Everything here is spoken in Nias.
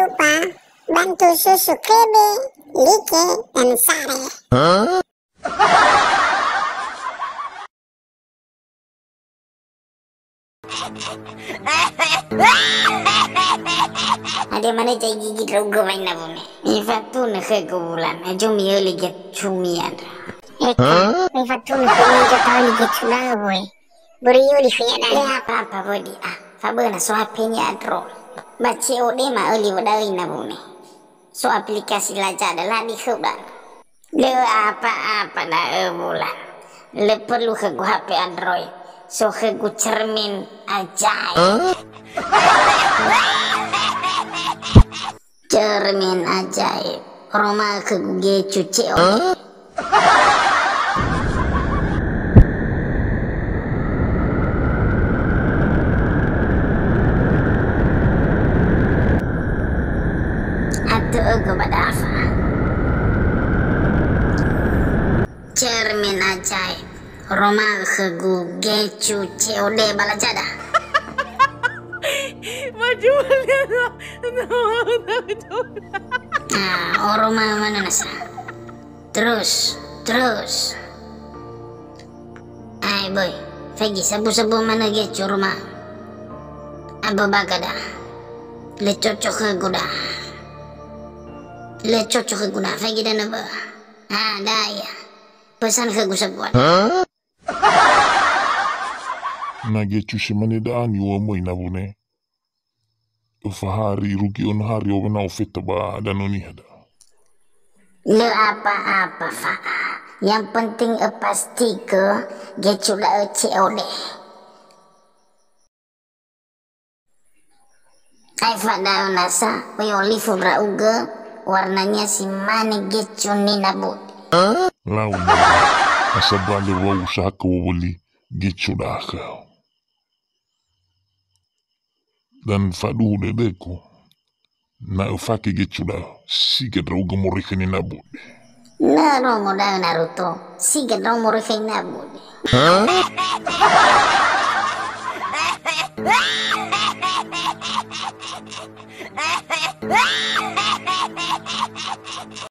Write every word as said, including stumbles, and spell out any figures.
Lupa bantu subscribe, like, dan share. Hadia manö zai gigi ndra'ugö wai na bune. Mifatunö khögu Wulan, hezo mi'öli gecumi andrö. Eka, mifatunö khömi hezo ta'öli gecu da'ö, boe. Börö i'öli khönia da'e. Lö apa-apa, bödi, ah. Faböna so H P-nia andrö. Ba C O D ma'öli wö da'ö ina bune. So aplikasi Lazada, lö hadia khöu da'ö. Lö apa-apa da'ö, Wulan. Lö perlu khögu H P Android. So khögu cermin ajaib. Cermin ajaib. Oroma'ö khögu gecu C O D. Atö'ögö ba dafa. Cermin ajaib. Oroma'ö khögu gecu C O D ba Lazada. Maju lihat. Ah, oroma'ö manö nasa. Terus, terus. Ai boy, faigi sabu-sabu manö gecu oroma'ö. Abö baga da. Lö cocok khögu da. Lö cocok khögu da, faigi da nöbö. Ah, da ia. Pesan khögu sabuan. Na gecu si mane da'a niŵa'ö möi na bune. Öfa hari, irugi önö hari, awena ofeta ba danö niha da. Lö apa-apa, Fa'a. Yang penting öpastigö gecu da'ö C O D. Aefa da'ö nasa, öi olifu ndra'ugö, warnania si mane gecu nina bö'ö. Lau, asa bale wa'usaha khöu wöli gecu da'ö khöu. Dan faduhu dödögu, na öfake gecu da'ö, siga ndra'ugö moroi khö nina bö'ö. Na rongo da'ö Naruto, siga ndra'ugö moroi khö nina bö'ö.